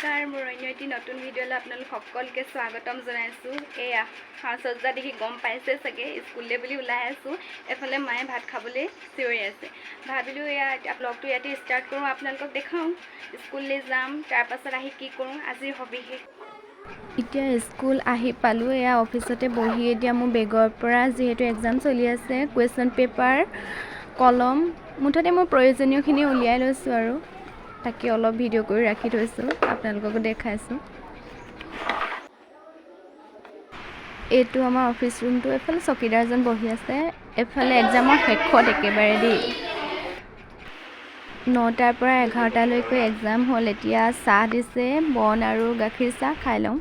নমস্কাৰ, মোৰ অন্য এটি নতুন ভিডিঅ'লৈ আপোনালোক সকলোকে স্বাগতম জনাইছোঁ। এয়া সাজ সজ্জা দেখি গম পাইছে চাগে, স্কুললৈ বুলি ওলাই আছোঁ। এফালে মায়ে ভাত খাবলৈ চিঞৰি আছে। ভাবিলোঁ এয়া এতিয়া ব্লগটো ইয়াতে ষ্টাৰ্ট কৰোঁ, আপোনালোকক দেখাওঁ স্কুললৈ যাম, তাৰপাছত আহি কি কৰোঁ আজিৰ সবিশেষ। এতিয়া স্কুল আহি পালোঁ। এয়া অফিচতে বহি এতিয়া মোৰ বেগৰ পৰা, যিহেতু এক্সাম চলি আছে, কুৱেশ্যন পেপাৰ, কলম, মুঠতে মোৰ প্ৰয়োজনীয়খিনি উলিয়াই লৈছোঁ আৰু তাকে অলপ ভিডিঅ' কৰি ৰাখি থৈছোঁ, আপোনালোককো দেখাইছোঁ। এইটো আমাৰ অফিচ ৰুমটো। এইফালে চকীদাৰজন বহি আছে। এইফালে এক্সামৰ শেষত একেবাৰে দেই, 9টাৰ পৰা 11টালৈকে এক্সাম হ'ল। এতিয়া চাহ দিছে, বন আৰু গাখীৰ চাহ খাই লওঁ।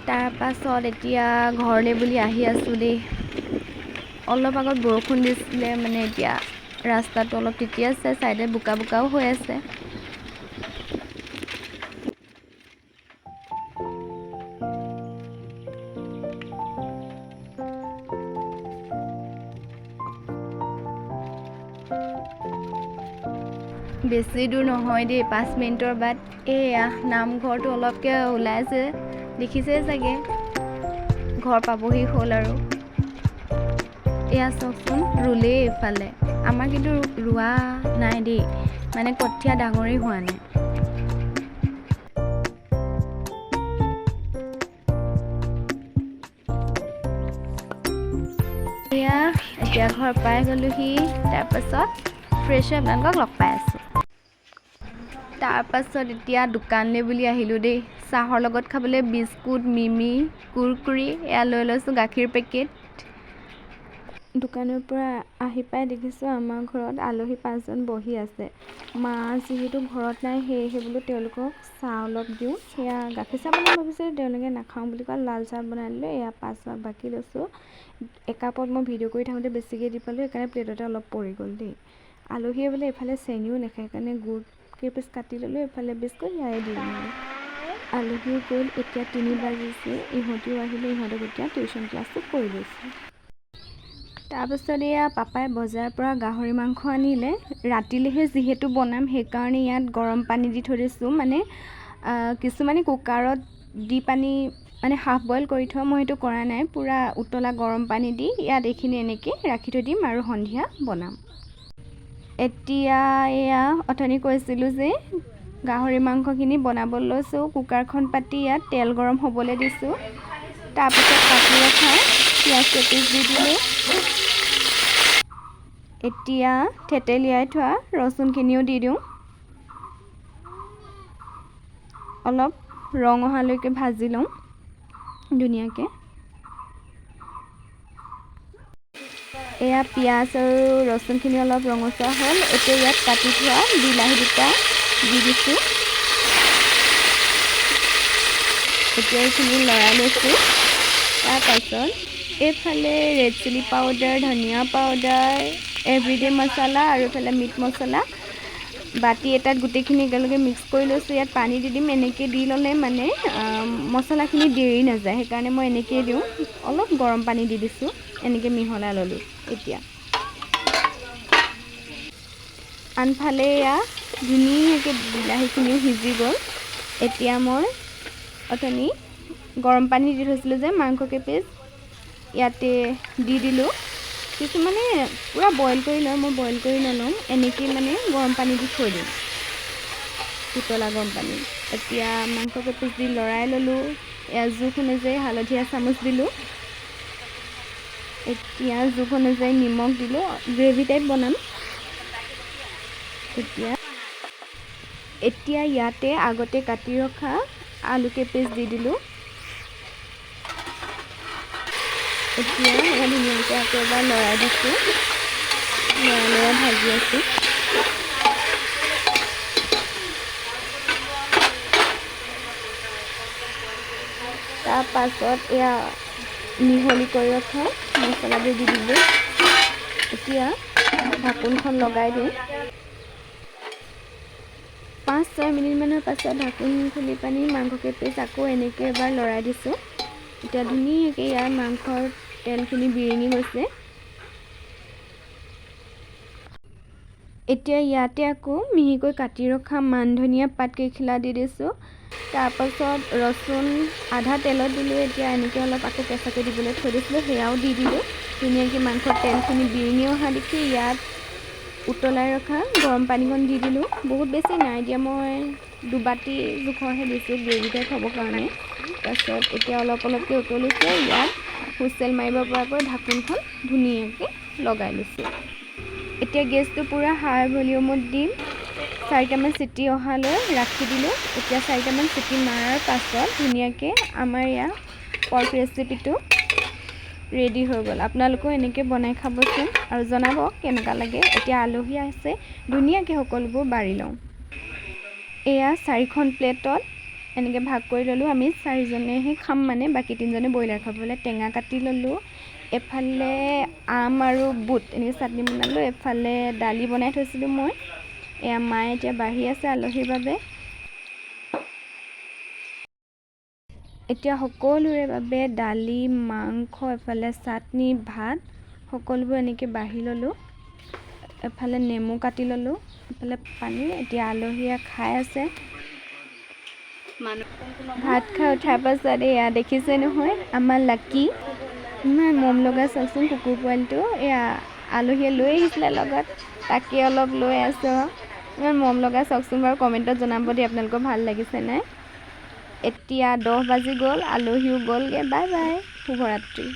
তাৰপাছত এতিয়া ঘৰলৈ বুলি আহি আছোঁ দেই। অলপ আগত বৰষুণ দিছিলে, মানে এতিয়া ৰাস্তাটো অলপ তিতি আছে, ছাইডে বোকা বোকাও হৈ আছে। বেছি দূৰ নহয় দেই, 5 মিনিটৰ বাট। এয়া নামঘৰটো অলপকৈ ওলাইছে, দেখিছে চাগে। ঘৰ পাবহি হ'ল আৰু। এয়া চাওকচোন, ৰুলেই এইফালে। আমাৰ কিন্তু ৰোৱা নাই দেই, মানে কঠীয়া ডাঙৰেই হোৱা নাই। এয়া এতিয়া ঘৰ পাই গ'লোহি। তাৰপাছত ফ্ৰেছ হৈ আপোনালোকক লগ পাই আছোঁ। তাৰপাছত এতিয়া দোকানলৈ বুলি আহিলোঁ দেই। চাহৰ লগত খাবলৈ বিস্কুট, মিমি, কুৰকুৰি এয়া লৈ লৈছোঁ, গাখীৰ পেকেট। দোকানৰ পৰা আহি পাই দেখিছোঁ আমাৰ ঘৰত আলহী 5জন বহি আছে। মা যিহেতু ঘৰত নাই, সেয়েহে বোলো তেওঁলোকক চাহ অলপ দিওঁ। সেয়া গাখীৰ চাহ বনাম ভাবিছিলোঁ, তেওঁলোকে নাখাওঁ বুলি কোৱা লাল চাহ বনাই দিলোঁ। এয়া 5 কাপ বাকি লৈছোঁ। একাপত মই ভিডিঅ' কৰি থাকোঁতে বেছিকৈ দি পালোঁ, সেইকাৰণে প্লেটতে অলপ পৰি গ'ল দেই। আলহীয়ে বোলে এইফালে চেনিও নাখায়, সেইকাৰণে গুড় কেইপিচ কাটি ল'লোঁ, এইফালে বিস্কুট সেয়াই দি দিলোঁ। আলহীও গ'ল। এতিয়া 3 বাজিছে। ইহঁতিও আহিলে, ইহঁতক এতিয়া টিউশ্যন ক্লাছটো কৰি লৈছোঁ। তাৰপাছত এয়া পাপাই বজাৰৰ পৰা গাহৰি মাংস আনিলে। ৰাতিলৈহে যিহেতু বনাম, সেইকাৰণে ইয়াত গৰম পানী দি থৈ দিছোঁ। মানে কিছুমানে কুকাৰত দি পানী মানে হাফ বইল কৰি থয়, মই সেইটো কৰা নাই। পূৰা উতলা গৰম পানী দি ইয়াত এইখিনি এনেকৈ ৰাখি থৈ দিম আৰু সন্ধিয়া বনাম। এতিয়া এয়া অথনি কৈছিলোঁ যে গাহৰি মাংসখিনি বনাব লৈছোঁ। কুকাৰখন পাতি ইয়াত তেল গৰম হ'বলৈ দিছোঁ। তাৰপিছত কাটি ৰখা পিঁয়াজ কেইপিচ দি দিলোঁ। এতিয়া থেতেলিয়াই থোৱা ৰচুনখিনিও দি দিওঁ। অলপ ৰং অহালৈকে ভাজি লওঁ ধুনীয়াকৈ। এয়া পিঁয়াজ আৰু ৰচুনখিনি অলপ ৰঙচুৱা হ'ল। এতিয়া ইয়াত কাটি থোৱা বিলাহী দুটা দি দিছোঁ। এতিয়া এইখিনি লৰাই লৈছোঁ। তাৰপাছত এইফালে ৰেড চিলি পাউডাৰ, ধনিয়া পাউডাৰ, এভৰিডে মছলা আৰু এইফালে মিট মছলা বাতি এটাত গোটেইখিনি একেলগে মিক্স কৰি লৈছোঁ। ইয়াত পানী দি দিম। এনেকৈ দি ল'লে মানে মছলাখিনি দেৰি নাযায়, সেইকাৰণে মই এনেকৈয়ে দিওঁ। অলপ গৰম পানী দি দিছোঁ, এনেকৈ মিহলাই ল'লোঁ। এতিয়া আনফালে এয়া ধুনীয়াকৈ বিলাহীখিনিও সিজি গ'ল। এতিয়া মই অথনি গৰম পানী দি থৈছিলোঁ যে মাংস কেইপিচ, ইয়াতে দি দিলোঁ। কিছুমানে পূৰা বইল কৰি লয়, মই বইল কৰি নলওঁ, এনেকেই মানে গৰম পানী দি থৈ দিওঁ, উতলা গৰম পানী। এতিয়া মাংস কেইপিচ দি লৰাই ল'লোঁ। এয়া জোখ অনুযায়ী হালধি এচামুচ দিলোঁ। এতিয়া জোখ অনুযায়ী নিমখ দিলোঁ। গ্ৰেভি টাইপ বনাম। এতিয়া এতিয়া ইয়াতে আগতে কাটি ৰখা আলু কেইপিচ দি দিলোঁ। এতিয়া এয়া ধুনীয়াকৈ আকৌ এবাৰ লৰাই দিছোঁ। লৰাই লৰাই ভাজি আছোঁ। তাৰপাছত এয়া মিহলি কৰি ৰখা মছলাবোৰ দি দিলোঁ। এতিয়া ঢাকোনখন লগাই দিওঁ। 5-6 মিনিটমানৰ পাছত ঢাকোন খুলি পানি মাংস কেইপিচ আকৌ এনেকৈ এবাৰ লৰাই দিছোঁ। এতিয়া ধুনীয়াকৈ ইয়াৰ মাংসৰ তেলখিনি বিৰিঙি গৈছে। এতিয়া ইয়াতে আকৌ মিহিকৈ কাটি ৰখা মান ধনিয়া পাতকেইখিলা দি দিছোঁ। তাৰপাছত ৰচুন আধা তেলত দিলোঁ, এতিয়া এনেকৈ অলপ আকৌ কেঁচাকৈ দিবলৈ থৈ দিছিলোঁ, সেয়াও দি দিলোঁ। ধুনীয়াকৈ মাংসৰ তেলখিনি বিৰিঙি অহা দেখি ইয়াত উতলাই ৰখা গৰম পানীকণ দি দিলোঁ। বহুত বেছি নাই দিয়া, মই দুবাতি জোখৰহে দিছোঁ গ্ৰেভি টাইপ হ'বৰ কাৰণে। তাৰপিছত এতিয়া অলপ অলপকৈ উতলিছে, ইয়াত হুইচেল মাৰিব পৰাকৈ ঢাকোনখন ধুনীয়াকৈ লগাই লৈছোঁ। এতিয়া গেছটো পূৰা হাই ভলিউমত দিম, 4টামান চিটি অহালৈ ৰাখি দিলোঁ। এতিয়া 4টামান চিটি মৰাৰ পাছত ধুনীয়াকৈ আমাৰ ইয়াৰ পৰ্ক ৰেচিপিটো ৰেডি হৈ গ'ল। আপোনালোকেও এনেকৈ বনাই খাবচোন আৰু জনাব কেনেকুৱা লাগে। এতিয়া আলহী আছে, ধুনীয়াকৈ সকলোবোৰ বাঢ়ি লওঁ। এয়া 4খন প্লেটত এনেকৈ ভাগ কৰি ল'লোঁ। আমি চাৰিজনেহে খাম, মানে বাকী তিনিজনে ব্ৰইলাৰ খাবলৈ। টেঙা কাটি ল'লোঁ, এফালে আম আৰু বুট এনেকৈ চাটনি বনালোঁ, এফালে দালি বনাই থৈছিলোঁ মই। এয়া মায়ে এতিয়া বাঢ়ি আছে আলহীৰ বাবে। এতিয়া সকলোৰে বাবে দালি, মাংস, এফালে চাটনি, ভাত সকলোবোৰ এনেকৈ বাঢ়ি ল'লোঁ। এফালে নেমু কাটি ল'লোঁ, এফালে পানী। এতিয়া আলহীয়ে খাই আছে। ভাত খাই উঠাৰ পাছত এয়া দেখিছে নহয় আমাৰ লাকি, ইমান মৰম লগা, চাওকচোন কুকুৰ পোৱালিটো। এয়া আলহীয়ে লৈ আহিছিলে লগত, তাকে অলপ লৈ আছোঁ। ইমান মৰম লগা, চাওকচোন বাৰু, কমেণ্টত জনাব দেই আপোনালোকৰ ভাল লাগিছে নাই। এতিয়া 10 বাজি গ'ল, আলহীও গ'লগৈ। বাই বাই, শুভৰাত্ৰি।